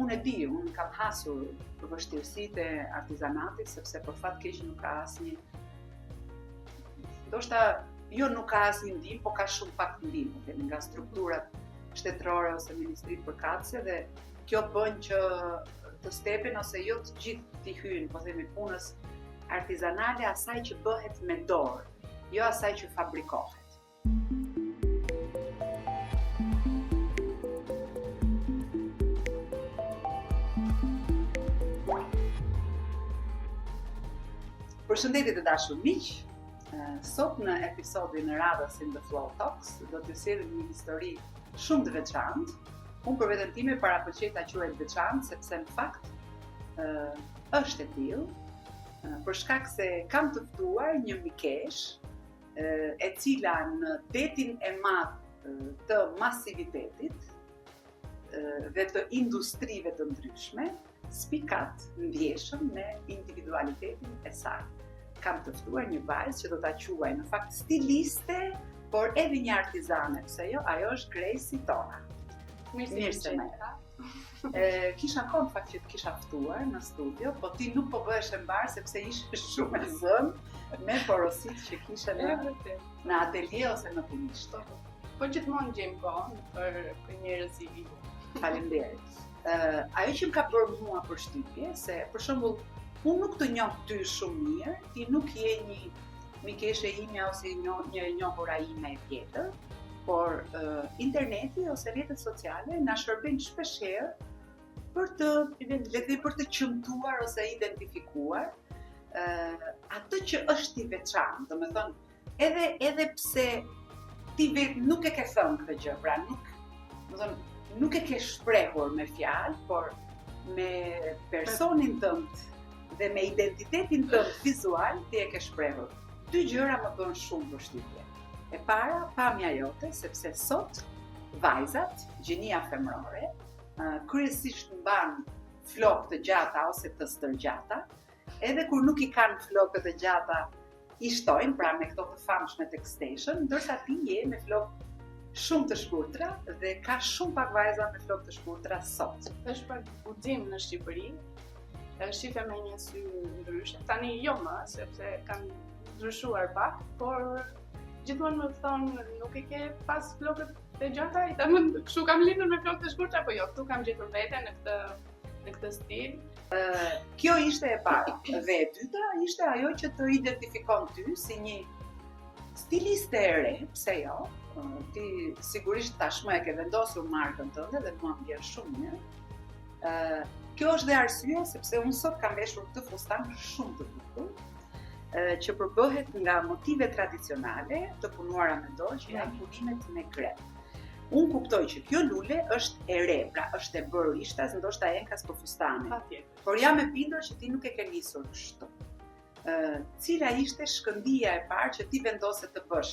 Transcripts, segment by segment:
Unë e di, unë kam hasur për vështirësitë e artizanatit, sepse për fat keq nuk ka asnjë ndoshta jo nuk ka asnjë ndihmë, po ka shumë pak ndihmë, po themi nga strukturat shtetërore ose ministritë përkatëse dhe kjo bën që të stepen ose jo të gjithë t'i hyjnë, po themi punës artizanale asaj që bëhet me dorë, jo asaj që fabrikohet. Përshëndetje të dashur miq. Sot në episodin e radhës In The Flow Talks do t'ju sjellim një histori shumë të veçantë. Unë për veten time parapëlqej ta quaj të veçantë sepse në fakt është e tillë, për shkak se kam të ftuar një mikeshë e cila në detin e madh të masivitetit dhe të industrive të ndryshme, spikat ndjeshëm me individualitetin e saj. Kam të ftuar një vajzë që do ta quaj në fakt stiliste, por edhe një artizane, pse jo, ajo është Grejsi Tona. Mirë se më erdhe. E, kisha kohë në fakt që të kisha ftuar në studio, po ti nuk po bëhesh e mbarë sepse ishe shumë e zënë me porositë që kishe në, në atelie ose në punishte. Po, po gjithmonë gjejmë kohë për, për njerëz si ju. Faleminderit. Uh, ajo që më ka bërë mua përshtypje, se për shembull, unë nuk të njoh ty shumë mirë, ti nuk je një mikeshë imja ose një, një e njohura ime e vjetër, por uh, interneti ose rrjetet sociale na shërbejnë shpesh herë për të le të për të qëmtuar ose identifikuar uh, atë që është i veçantë, domethënë edhe edhe pse ti vetë nuk e ke thënë këtë gjë, pra nuk, domethënë nuk e ke shprehur me fjalë, por me personin tënd dhe me identitetin tënd vizual ti e ke shprehur. Dy gjëra më bënë shumë përshtypje. E para, pamja jote, sepse sot vajzat, gjinia femërore, kryesisht mban flokë të gjata ose të stërgjata, edhe kur nuk i kanë flokët e gjata, i shtojnë, pra me këto të famshme extension, ndërsa ti je me flokë shumë të shkurtra dhe ka shumë pak vajza me flokë të shkurtra sot. Është pak guxim në Shqipëri, shife me një sy ndryshe. Tani jo më, sepse kanë ndryshuar pak, por gjithmonë më thonë nuk i ke pas flokët e gjata, i them kështu kam lindur me flokë të shkurtra, po jo, këtu kam gjetur veten në këtë në këtë stil. Ë, kjo ishte e para. Dhe e dyta ishte ajo që të identifikon ty si një stiliste e re, pse jo? Ti sigurisht tashmë e ke vendosur markën tënde dhe mua më vjen shumë mirë. Ë, kjo është dhe arsyeja sepse unë sot kam veshur këtë fustan shumë të bukur, që përbëhet nga motive tradicionale të punuara me dorë që janë punimet me grep. Unë kuptoj që kjo lule është e re, pra është e bërë rishtas, ndoshta enkas për fustanin. Patjetër. Por jam e bindur që ti nuk e ke nisur kështu. Ë, cila ishte shkëndija e parë që ti vendose të bësh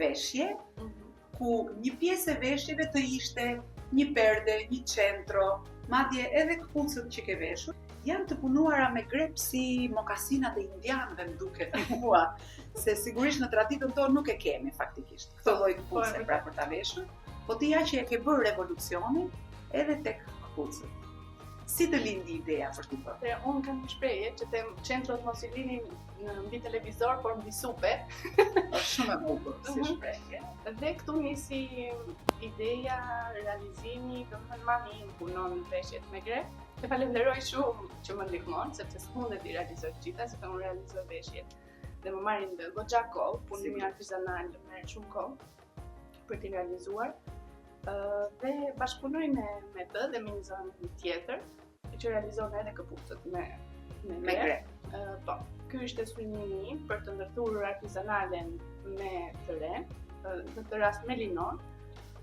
veshje, mm -hmm. ku një pjesë e veshjeve të ishte një perde, një çentro, madje edhe këpucët që ke veshur, janë të punuara me grep si mokasinat e indianëve më duket mua, se sigurisht në traditën tonë nuk e kemi faktikisht këtë lloj këpuce po, pra për ta veshur, po ti ja që e ke bërë revolucionin edhe tek këpucët. Si të lindi ideja për t'i bërë? Dhe unë kam një shprehje që them çentrot mos i lini në mbi televizor, por mbi supe. Është shumë e bukur si mhm. shprehje. Dhe këtu nisi ideja, realizimi, domethënë mami im punon veshjet me grep. E falenderoj shumë që më ndihmon, sepse s'mundet t'i realizoj të gjitha, sepse unë realizoj veshjet dhe më marrin dhe goxha kohë, punimi artizanal merr shumë kohë për t'i realizuar. Dhe bashkëpunoj me me të dhe me një zonjë tjetër që realizon edhe këpucët me me, me grep. Uh, po, ky ishte synimi im për të ndërthurur artizanalen me të re, në këtë rast me linon,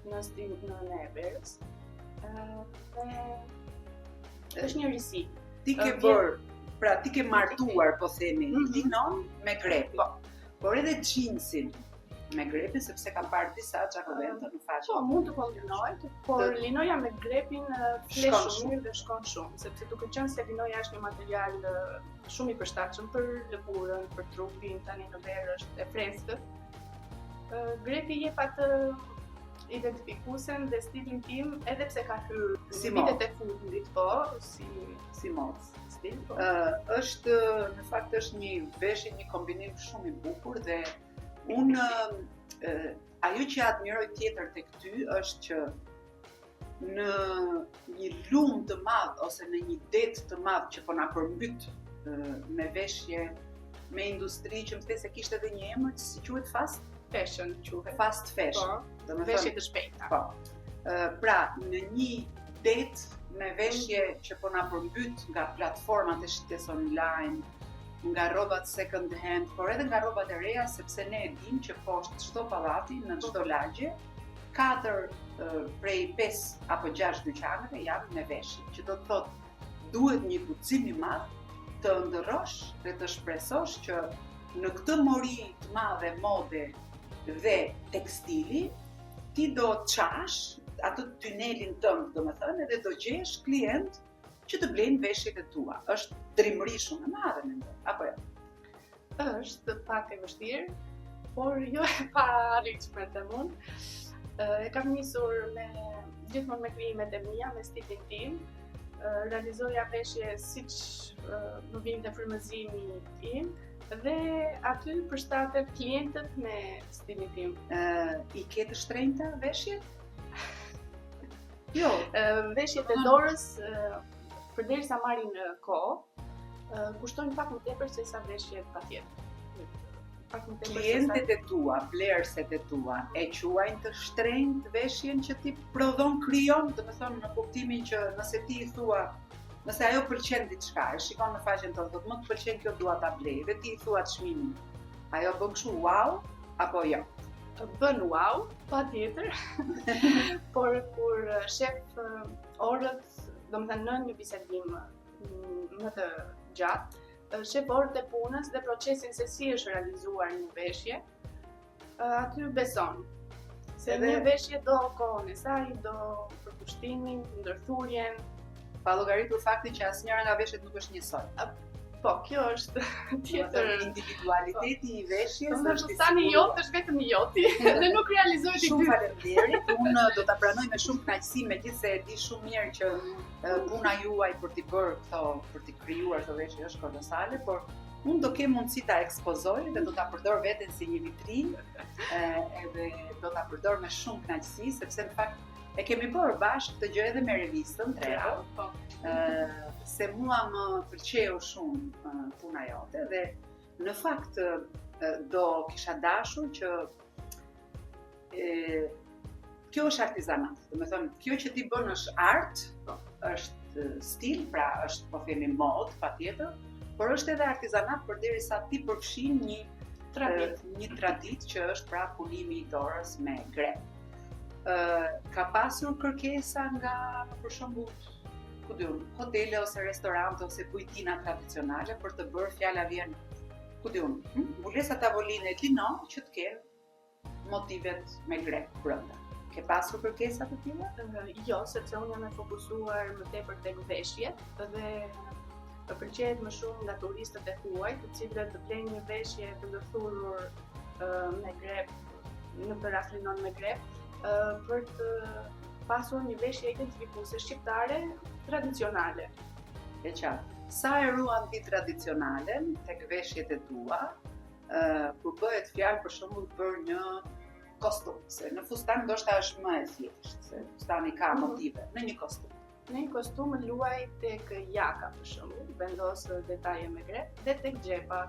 në stinën e verës. Uh, dhe është një risi. Ti ke bërë, pra ti ke martuar, po themi, mm -hmm. linon me grepin. Po. Por edhe xhinsin me grepin sepse kam parë disa xhakovento në faqe. Po, mund të kombinohet, por të... linoja me grepin fle shumë mirë dhe shkon shumë, sepse duke qenë se linoja është një material shumë i përshtatshëm për lëkurën, për trupin, tani në verë është e freskët. Grepi jep atë identifikuesen dhe stilin tim, edhe pse ka hyrë si vitet e fundit. Po, si si modë. Stil, po. Uh, është në fakt është një veshje, një kombinim shumë i bukur dhe unë uh, ajo që admiroj tjetër tek ty është që në një lumë të madh ose në një det të madh që po na përmbyt me veshje, me industri që më the se kishte edhe një emër, si quhet fast fashion quhet. Fast fashion. Po, domethënë veshje të shpejta. Po. Pra, në një det me veshje që po na përmbyt nga platformat e shitjes online, nga rrobat second hand, por edhe nga rrobat e reja, sepse ne e dimë që poshtë çdo pallati, në çdo lagje, katër prej 5 apo 6 dyqaneve janë me veshje, që do të thotë duhet një guxim i madh të ëndërrosh dhe të shpresosh që në këtë mori të madhe mode dhe tekstili, ti do të çash atë tunelin tënd, domethënë, edhe do gjesh klient që të blejnë veshjet e tua. Është trimëri shumë e madhe, mendoj, apo jo? Është pak e vështirë, por jo e paarritshme them unë. E kam nisur me gjithmonë me krijimet e mia, me stilin tim. Realizoja veshje siç më vinte frymëzimi im dhe aty përshtaten klientët me stilin tim. Ë, i ke të shtrenjta veshjet? Jo, veshjet e dorës përderisa marrin kohë, kushtojnë pak më tepër se sa veshjet patjetër. Pak më tepër Klientet e tua, blerëset e tua, e quajnë të shtrenjtë veshjen që ti prodhon, krijon, domethënë në kuptimin që nëse ti i thua, nëse ajo pëlqen diçka, e shikon në faqen tënde, thotë më të pëlqen kjo dua ta blej, dhe ti i thua çmimin. Ajo bën kështu wow apo jo? Bën wow, patjetër. Por kur shef orët, domethënë në një bisedim më të gjatë, shef orët e punës dhe procesin se si është realizuar një veshje, aty beson. Se Edhe... një veshje do kohën e saj, do përkushtimin, ndërthurjen, pa llogaritur faktin që asnjëra nga veshjet nuk është njësoj. Po, kjo është tjetër individualiteti po. i veshjes po, është fustani jot është vetëm i joti dhe nuk realizohet i Shumë faleminderit. Unë do ta pranoj me shumë kënaqësi, megjithëse e di shumë mirë që puna juaj për t'i bërë këto, për t'i krijuar këto veshje është kolosale, por unë do kem mundësi ta ekspozoj dhe do ta përdor veten si një vitrinë, edhe do ta përdor me shumë kënaqësi, sepse në fakt E kemi bërë bashkë këtë gjë edhe me revistën Travel. Po. Ë se mua më pëlqeu shumë puna jote dhe në fakt do kisha dashur që e, kjo është artizanat. Domethënë, kjo që ti bën është art, po, është stil, pra është po themi modë, patjetër, por është edhe artizanat përderisa ti përfshin një traditë, një traditë që është pra punimi i dorës me grep. ka pasur kërkesa nga, për shembull, ku di unë, hotele ose restorante ose kujtina tradicionale për të bërë fjala vjen, ku di unë, hm, mbulesa tavoline lino që të kenë motivet me grep brenda. Ke pasur kërkesa të tilla? Jo, sepse unë jam e fokusuar më tepër tek veshjet dhe më pëlqehet më shumë nga turistët e huaj, të cilët blejnë një veshje të ndërthurur me grep në këtë rast linon me grep, për të pasur një veshje identifikuese shqiptare tradicionale. E qartë. Sa e ruan ti tradicionalen tek veshjet e tua, uh, kur bëhet fjalë për shembull për një kostum, se në fustan ndoshta është më e thjeshtë, se fustani ka mhm. motive, në një kostum. Në një kostum luaj tek jaka për shembull, vendos detaje me grep dhe tek xhepa.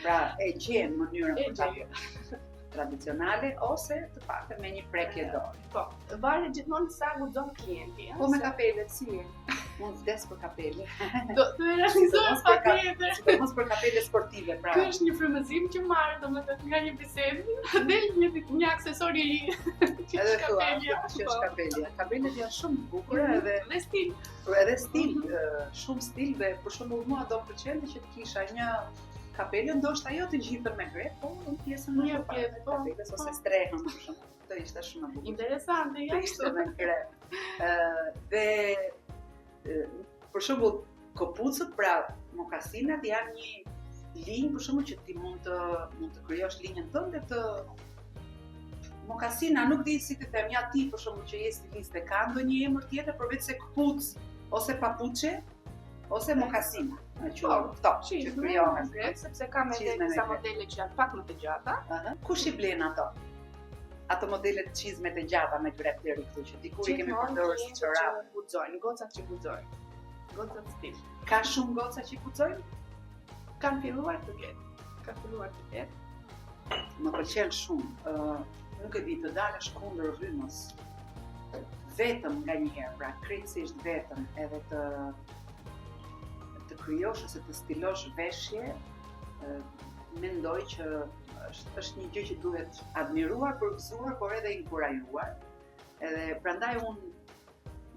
Pra e gjen mënyrën për ta tradicionale ose të paktën me një prekje dore. Po, varet gjithmonë sa guxon klienti. Po me kapelet si je? Unë vdes për kapele. Do të realizoj patjetër. Sidomos për kapele sportive, pra. Ky është një frymëzim që marr, domethënë nga një bisedë, del një një aksesor i ri. Që është kapelja. Që është po. kapelja. Kapelet janë shumë të bukura mhm. edhe dhe stil. Po edhe stil, mhm. shumë stil dhe për shembull mua do më pëlqente që të kisha një kapele, ndoshta jo të gjithën me grep, po një pjesën më të parë po, kapeles ose po. strehën për shembull. Do ishte shumë e bukur. Interesante, ja. Ishte me grep. Ë dhe për shembull këpucët, pra mokasinat janë një linjë për shembull që ti mund të mund të krijosh linjën tënde të mokasina, nuk di si të them, ja ti për shembull që je stiliste, ka ndonjë emër tjetër përveç se këpucë? Ose papuçe, ose mokasina, në quhen po, këto që krijohen. Grep, sepse kam edhe disa modele që janë pak më të gjata. Uh -huh. Kush i blen ato? Ato modelet çizmet e gjata me grep deri këtu që dikur i kemi përdorur si çorap. Që guxojnë, gocat që guxojnë. Gocat stil. Ka shumë goca që guxojnë? Kanë filluar të ketë. Ka filluar të ketë. Më pëlqen shumë. Uh, nuk e di të dalësh kundër rrymës. Vetëm nganjëherë, pra krejtësisht vetëm edhe të të krijosh ose të stilosh veshje, mendoj që është është një gjë që duhet admiruar, përgëzuar, por edhe inkurajuar. Edhe prandaj unë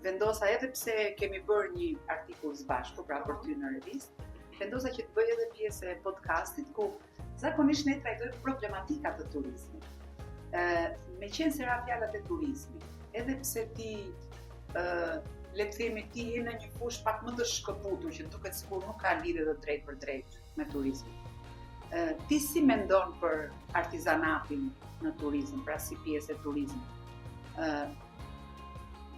vendosa edhe pse kemi bërë një artikull së bashku, pra për ty në revistë, vendosa që të bëj edhe pjesë e podcastit ku zakonisht ne trajtojmë problematika të turizmit. Ë, meqenëse ra fjala te turizmi, edhe pse ti ë le të themi ti je në një fushë pak më të shkëputur që duket sikur nuk ka lidhje të drejtpërdrejtë me turizmin. Ë ti si mendon për artizanatin në turizëm, pra si pjesë e turizmit? Ë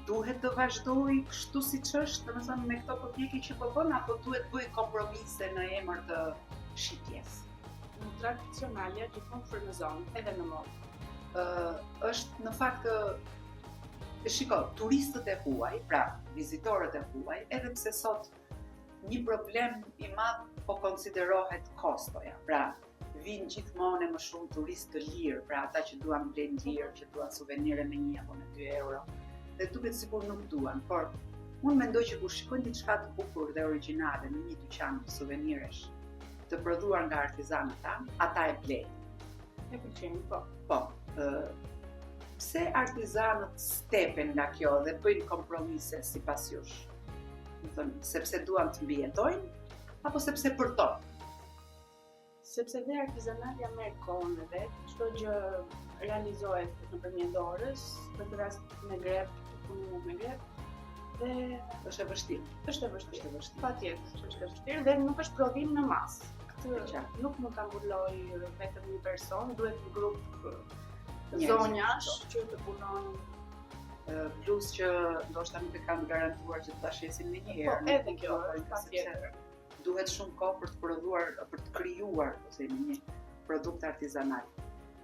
duhet të vazhdojë kështu siç është, domethënë me këto përpjekje që po bën apo duhet të bëjë kompromise në emër të shitjes? Në tradicionalja gjithmonë frymëzon edhe në modë. Ë është në fakt shiko, turistët e huaj, pra vizitorët e huaj, edhe pse sot një problem i madh po konsiderohet kostoja. Pra, vijnë gjithmonë e më shumë turistë të lirë, pra ata që duan blejnë lirë, që duan suvenire me 1 apo me 2 euro, dhe duket sikur nuk duan, por unë mendoj që kur shikojnë diçka të bukur dhe origjinale në një dyqan suveniresh të prodhuar nga artizanët tanë, ata e blejnë. E pëlqejnë, po. Po, ë pse artizanët stepen nga kjo dhe bëjnë kompromise sipas jush? Domethënë, sepse duan të mbijetojnë apo sepse përtojnë? Sepse dhe artizanalja merr kohën e vet, çdo gjë realizohet nëpërmjet dorës, në këtë rast me grep, punimet me grep, dhe është e vështirë. Është e vështirë. Është e vështirë. Patjetër, është e vështirë dhe nuk është prodhim në masë. Këtë nuk mund ta mbulojë vetëm një person, duhet një grup zonjash po. që të punojnë plus që ndoshta nuk e kanë garantuar që të ta shesin menjëherë. Po, edhe kjo është patjetër. Duhet shumë kohë për të prodhuar, për të krijuar, po themi, një produkt artizanal.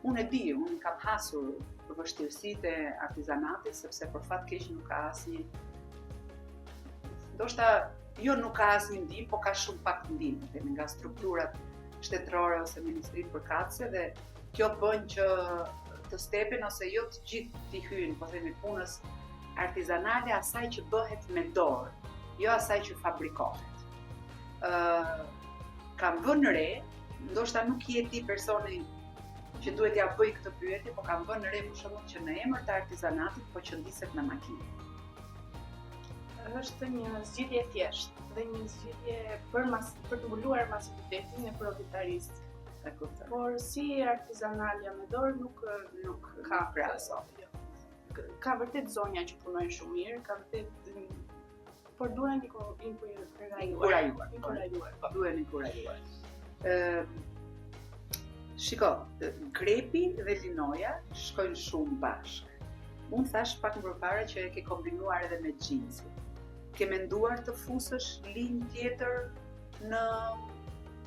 Unë e di, unë kam hasur vështirësitë e artizanatit sepse për fat keq nuk ka asnjë ndoshta jo nuk ka asnjë ndihmë, po ka shumë pak ndihmë, themi nga strukturat shtetërore ose ministritë përkatëse dhe kjo bën që të stepen ose jo të gjithë t'i hyjnë, po themi punës artizanale asaj që bëhet me dorë, jo asaj që fabrikohet. Ë uh, kam vënë re, ndoshta nuk je ti personi që duhet t'ia bëj këtë pyetje, po kam vënë re për shembull që në emër të artizanatit po qëndiset me makinë. Është një zgjidhje e thjeshtë dhe një zgjidhje për mas, për të mbuluar masivitetin e prodhimtarisë. E kuptoj. Por si artizanalja me dorë nuk nuk ka krahasohet. Jo. Ka vërtet zonja që punojnë shumë mirë, ka vërtet por duhen inkurajuar. Inkurajuar. Inkurajuar. Po. Duhen inkurajuar. Ëm Shiko, grepi dhe linoja shkojnë shumë bashkë. Unë thashë pak më përpara që e ke kombinuar edhe me xhinsin. Ke menduar të fusësh linjë tjetër në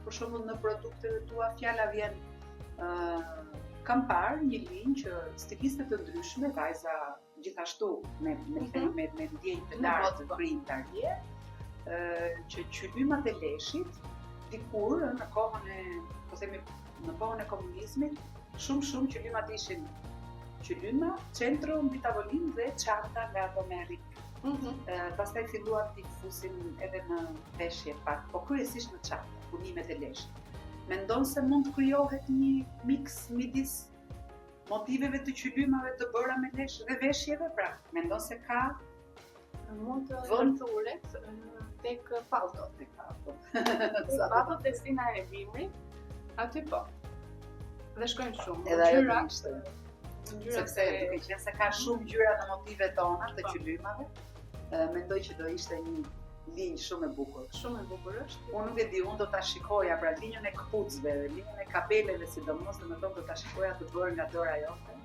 për shembull në produktet e tua fjala vjen ë uh, kam parë një linjë që stiliste të ndryshme, vajza gjithashtu me me mm -hmm. me me ndjenjë të lartë të krijimtarie, ë që qylymat e leshit dikur në kohën e, po themi, në kohën e komunizmit, shumë shumë qylymat ishin qylyma, centro mbi tavolinë dhe çanta nga ato me rrip. Mm -hmm. pastaj filluan t'i fusin edhe në veshje pak, po kryesisht në çanta, punimet e leshit. Mendon se mund të krijohet një miks midis motiveve të qylymave të bëra me lesh dhe veshjeve, pra, mendon se ka mund të ndërthuret tek palltot. Tek palltot. Tek palltot te stina e dimrit, aty po. Dhe shkojnë shumë. Edhe ajo do ishte. Sepse duke qenë se ka shumë ngjyra në motivet tona të po. qylymave, mendoj që do ishte një linjë shumë e bukur. Shumë e bukur është. Unë nuk e di, unë do ta shikoja, pra linjën e këpucëve dhe linjën e kapeleve sidomos, domethënë do ta shikoja të bërë nga dora jote,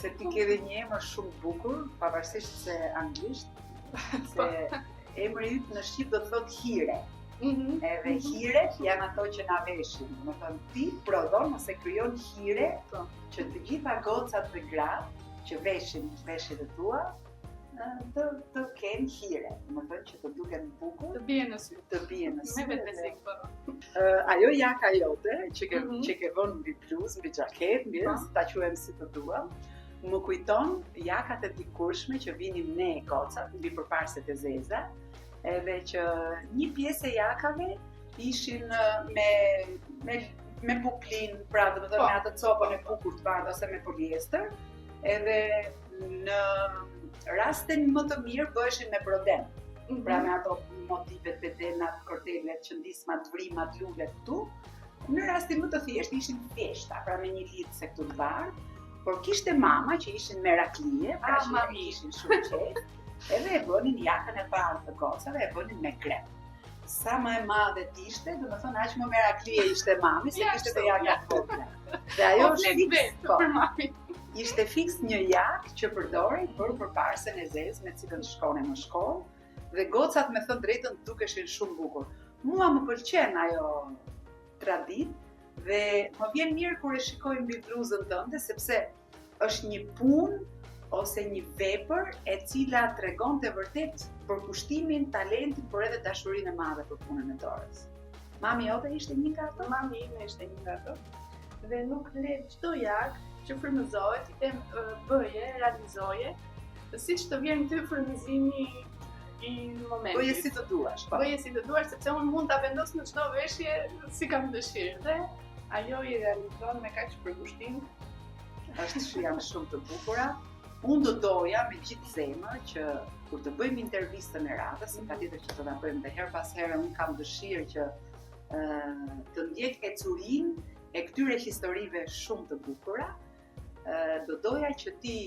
se ti ke dhe një emër shumë të bukur, pavarësisht se anglisht, se po. Emri yt në shqip do të thotë hire. Mm -hmm. Edhe mm -hmm. hiret janë ato që na veshin. Domethënë ti prodhon ose krijon hire po. që të gjitha gocat dhe gratë që veshin veshjet e tua të të kenë hire, domethënë që të duken bukur, të bien në sy, të bien në sy. Me vetëbesim, po. Uh, ajo jaka jote që ke mm -hmm. që ke vënë mbi bluzë, mbi xhaketë, mbi po. ta quajmë si të duam, Më kujton jakat e dikurshme që vinim ne gocat mbi përparëset e zeza, edhe që një pjesë e jakave ishin me me me puplin, pra domethënë po. me atë copën e bukur të bardhë ose me poliester, edhe në rastin më të mirë bëheshin me brodim. Mm -hmm. Pra me ato motivet, bedenat, kordelet, qëndismat, vrimat, lulet këtu. Në rastin më të thjeshtë ishin të thjeshta, pra me një lidhëse këtu të bardhë, Por kishte mama që ishin meraklie, pra ah, që mami ishin shumë qejf, edhe e bënin jakën e parë të gocave, e bënin me krep. Sa më e madhe të ishte, domethënë aq më meraklie ishte mami, se kishte të jaka të vogla. Dhe ajo po, është fiks, po, për mami. Ishte fiks një jakë që përdorej për përparësen e zezë me cilën shkone në shkollë, dhe gocat me thënë drejtën dukeshin shumë bukur. Mua më pëlqen ajo traditë dhe më vjen mirë kur e shikoj mbi bluzën tënde sepse është një punë ose një vepër e cila tregonte vërtet përkushtimin, talentin, por edhe dashurinë e madhe për punën e dorës. Mami jote ishte një nga ato? Mami ime ishte një nga ato. Dhe nuk le çdo jakë që frymëzohet, i them bëje, realizoje, siç të vjen ty frymëzimi i momentit. Bëje si të duash. Po. Bëje si të duash sepse unë mund ta vendos në çdo veshje si kam dëshirë dhe ajo i realizon me kaq përkushtim. Është shumë janë shumë të bukura. Unë do doja me gjithë zemër që kur të bëjmë intervistën e radhës, se patjetër që do ta bëjmë dhe herë pas here unë kam dëshirë që ë të ndjek ecurinë e këtyre historive shumë të bukura, ë do doja që ti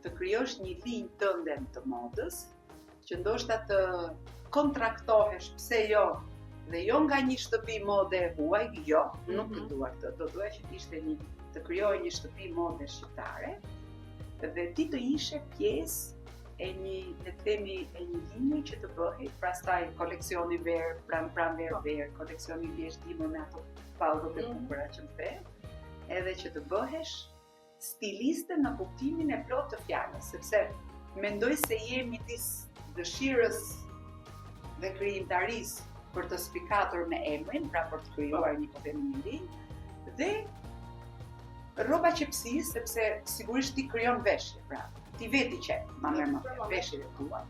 të krijosh një linjë tënde të modës, që ndoshta të kontraktohesh, pse jo, dhe jo nga një shtëpi mode e huaj, jo, nuk mm -hmm. dua këtë, do doja që të ishte një të krijohej një shtëpi mode shqiptare dhe ti të ishe pjesë e një, le të themi, e një linje që të bëhej, pastaj koleksioni verë, pran pranverë po. verë, koleksioni vjeshtë dimër me ato palltot e mm -hmm. bukura që më the, edhe që të bëhesh stiliste në kuptimin e plotë të fjalës, sepse mendoj se je midis dëshirës dhe krijimtarisë për të spikatur me emrin, pra për të krijuar një po themi një linjë, dhe rrobaqepësisë, sepse sigurisht ti krijon veshje, pra ti vetë i qep, ma merr mendja, veshjet e tua.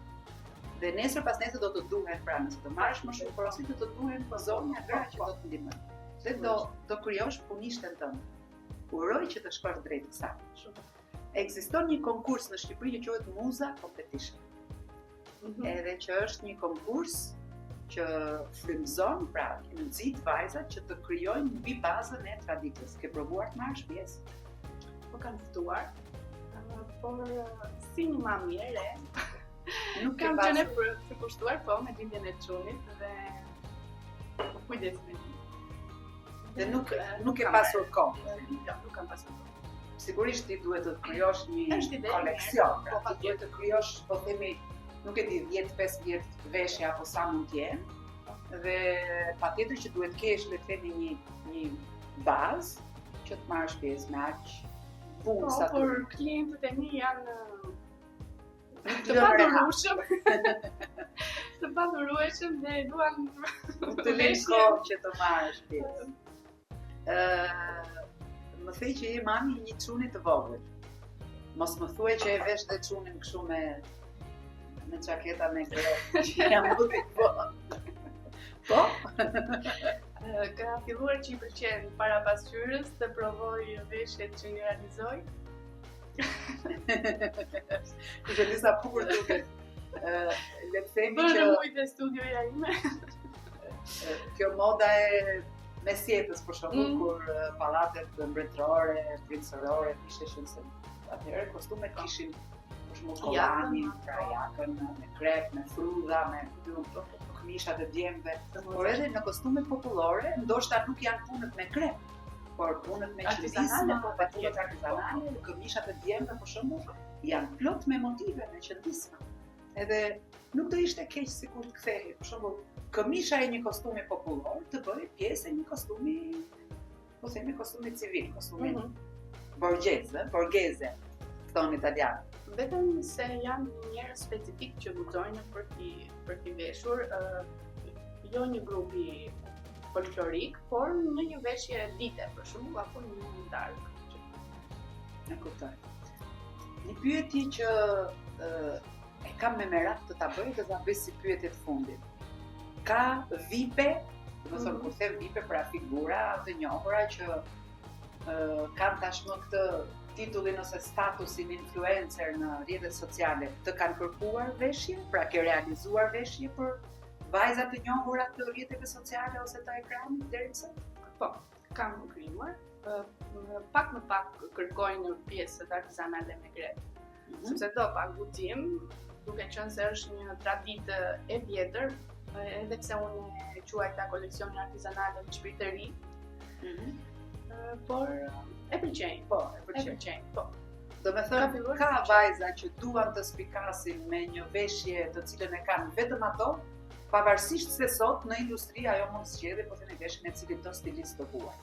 Dhe nesër pas nesër do të duhen, pra nëse do marrësh më shumë porosi, do të duhen po zonja gra që do të ndihmojnë. Dhe do do krijosh punishten tënde. Uroj që të shkosh drejt kësaj. Ekziston një konkurs në Shqipëri që quhet Muza Competition. Mm -hmm. Edhe që është një konkurs që frymëzon, pra nxit vajzat që të krijojnë mbi bazën e traditës. Ke provuar të marrësh pjesë? Po kanë ftuar, por si një mami e re, nuk kam qenë e përkushtuar, po me lindjen e çunit dhe kujdes me Dhe nuk nuk ke pasur kohë. Jo, nuk kam pasur kohë. Sigurisht ti duhet të krijosh një koleksion, pra po, ti duhet të krijosh, po themi, nuk e di, 10, 15 veshje apo sa mund të jenë. Dhe patjetër që duhet kesh, le të themi, një një bazë që të marrësh pjesë me aq punë po, sa të. Por klientët e mi janë Të padurueshëm. Të padurueshëm dhe duan të lënë kohë që të marrësh pjesë. Ë, më the që je mami i një çuni të vogël. Mos më thuaj që e vesh dhe çunin kështu me me xhaketa me grep, që jam buti po. Po? Ka filluar që i pëlqen para pasqyrës të provojë veshjet që i realizoj. Kush e di sa bukur duket. Ë, le të themi që Bënë mujt e studioja ime. Kjo moda e mesjetës për shembull mm. kur pallatet mbretërore, princërore visheshin se atëherë kostumet kishin për shembull kollanin, pra jakën me krep, me frudha, me këmishat e djemve, por edhe në kostumet popullore ndoshta nuk janë punët me krep, por punët me qëndisma, po dhe punët artizanale, këmishat e djemve për shembull, janë plot me motive, me qëndisma. Edhe nuk do ishte keq sikur të kthehej. Për shembull, këmisha e një kostumi popullor të bëhej pjesë e një kostumi, po themi kostumi civil, kostumi mm -hmm. borgjez, borghese, thonë italianët. Vetëm se janë njerëz specifik që guxojnë për t'i për t'i veshur, uh, jo një grupi folklorik, por në një veshje dite, për shembull, apo në një darkë. E kuptoj. Një pyetje që e kam me merak të ta bëj, do ta bëj si pyetje të fundit. Ka vipe, domethënë mm -hmm. kur them vipe pra figura të njohura që uh, kanë tashmë këtë titullin ose statusin influencer në rrjetet sociale, të kanë kërkuar veshje, pra ke realizuar veshje për vajza të njohura të rrjeteve sociale ose të ekranit deri më sot? Po, kam krijuar, pak më pak kërkojnë pjesët artizanale me grep. Mm -hmm. Sepse do pak guxim, duke qenë se është një traditë e vjetër, edhe pse unë e quajta koleksionin artizanale me shpirt të ri. Mm -hmm. Por e pëlqejnë. Po, e pëlqejnë. E pëlqejnë, po. Domethënë, ka, ka vajza që duan të spikasin me një veshje të cilën e kanë vetëm ato, pavarësisht se sot në industri ajo mund të zgjedhë po themi veshjen e cilitdo stilist të huaj.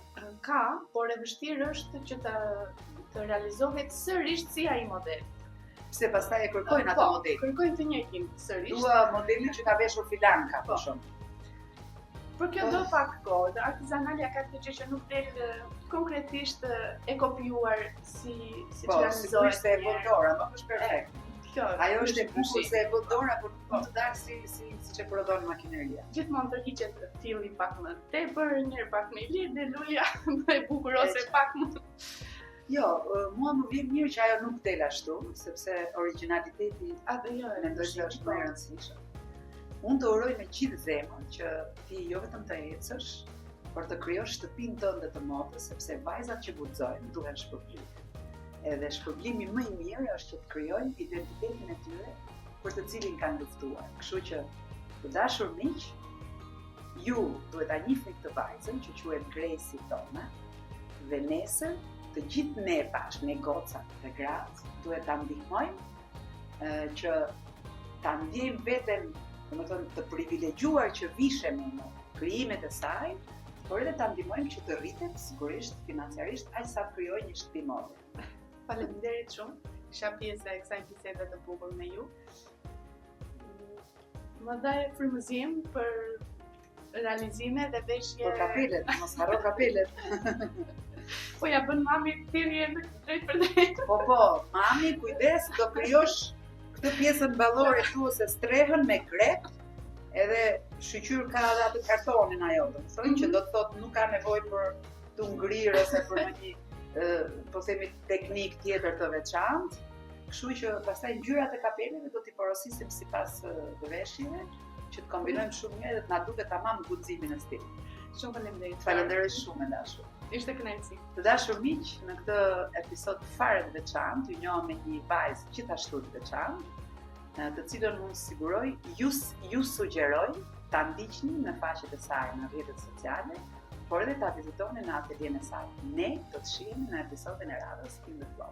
Ka, por e vështirë është që të të realizohet sërish si ai model. Pse pastaj e kërkojnë atë po, model? Kërkojnë të njëjtin sërish. Dua modelin që ka veshur filanka, për po. shembull. Por kjo do pak kohë, dhe artizanalja ka këtë gjë që nuk del konkretisht e kopjuar si si po, realizohet. Po, se e bën dora, nuk është perfekt. Kjo, ajo është e bukur se e bën dora, por nuk mund të dalë si si siç e prodhon makineria. Gjithmonë tërhiqet filli pak më tepër, një herë pak më i lirë dhe lulja më e bukur ose pak më Jo, mua më vjen mirë që ajo nuk del ashtu, sepse origjinaliteti atë jo, mendoj se është më i rëndësishëm. Unë të uroj me gjithë zemër që ti jo vetëm të ecësh, por të krijosh shtëpinë tënde të modës, sepse vajzat që guxojnë duhen shpërblyer. Edhe shpërblimi më i mirë është që të krijojnë identitetin e tyre për të cilin kanë luftuar. Kështu që, të dashur miq, ju duhet ta njihni këtë vajzën që quhet Grejsi Toma dhe nesër të gjithë ne bashkë, ne gocat dhe gratë, duhet ta ndihmojmë që ta ndjejmë veten, domethënë të privilegjuar që vishemi në krijimet e saj, por edhe ta ndihmojmë që të rritet sigurisht financiarisht aq sa të krijojë një shtëpi mode. Faleminderit shumë. Isha pjesë e kësaj bisede të bukur me ju. Më dhe frymëzim për realizime dhe veshje. Po kapelet, mos harro kapelet. po ia bën mami thirrje drejtpërdrejt. Po po, mami kujdes do krijosh këtë pjesën ballore këtu ose strehën me grep, edhe shyqyr ka edhe atë kartonin ajo, domethënë mm -hmm. që mhm. do të thotë nuk ka nevojë për të ngrirë ose për ndonjë po themi teknikë tjetër të veçantë. Kështu që pastaj ngjyrat e kapeleve do t'i porosisim sipas veshjeve, që të kombinojmë shumë mirë dhe të na duket tamam guximi në stil. Shumë faleminderit. Faleminderit shumë e dashur. Ishte kënaqësi. Të dashur miq, në këtë episod fare të veçantë, ju njohëm me një vajzë gjithashtu të veçantë, të cilën unë siguroj ju ju sugjeroj ta ndiqni në faqet e saj në rrjetet sociale, por edhe ta vizitoni në atelien e saj. Ne do të shihemi në episodin e radhës In the Flow.